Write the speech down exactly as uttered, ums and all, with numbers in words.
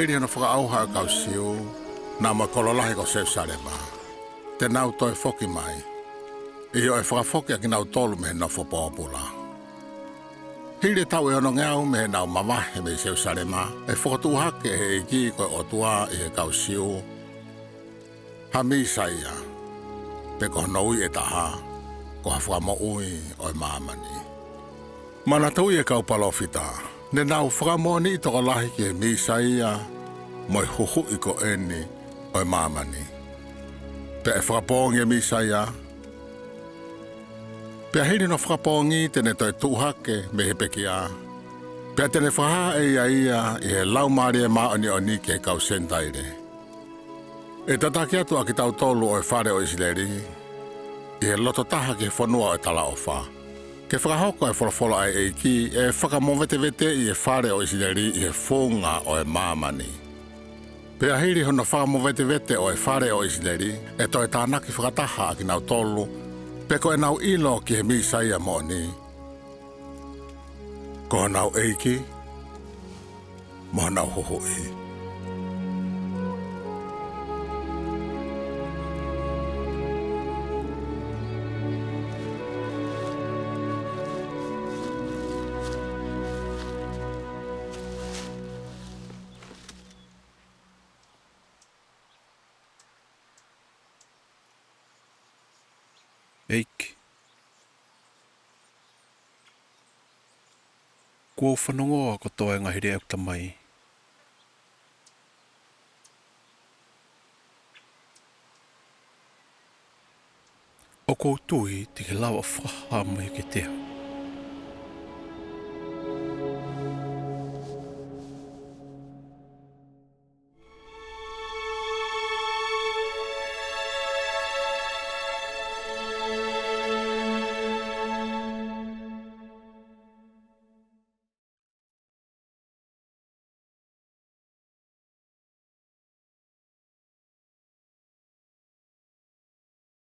hili hono fakaʻauha ʻo e kau Siu, naʻa mo e kolo lahi ko Selusalemá, te nau toe foki mai, ʻio, ʻe fakafoki ʻa kinautolu mei he nofo pōpulá. Hili e taʻu ʻe onongeau mei heʻenau mavahe mei Selusalemá, ʻe fokotuʻu hake ʻe he ʻEiki ko e ʻOtuá ʻi he kau Siú ha Mīsaia, pe ko hono ui ʻe tahá, ko ha Fakamoʻui ʻo e māmaní. Manatuʻi e kau palōfitá, ne nau fakamoʻoniʻi tokolahi ki he Mīsaia mo e Huhuʻi ko ʻeni ʻo e māmaní. Pea ʻe fakapoongi e Mīsaiá, pea hili hono fakapoongí te ne toe tuʻu hake mei he pekiá, pea te ne fakahā ʻe ia ia ʻi he Laumālie Māʻoniʻoní ki he kau Senitailé. ʻE tataki atu ʻa kitautolu ʻo e fale ʻo ʻIsilelí ʻi he loto taha ki he fonua ʻo e talaʻofá, ke fakahoko e folofola ʻa e ʻEikí ʻe fakamoveteveteʻi e fale ʻo ʻIsilelí ʻi he funga ʻo e māmaní. Pea hili hono fakamovetevete ʻo e fale ʻo ʻIsilelí, ʻe toe tānaki fakataha ʻa kinautolu, pe ko ʻenau ʻilo ki he Mīsaia moʻoní, ko honau ʻEikí mo honau Huhuʻí. ʻEiki, kuó u fanongoa kotoa e ngaahi lea ʻa ʻeku tamaí. ʻOku ou tui te ke lava ʻo fakahā mai kiate au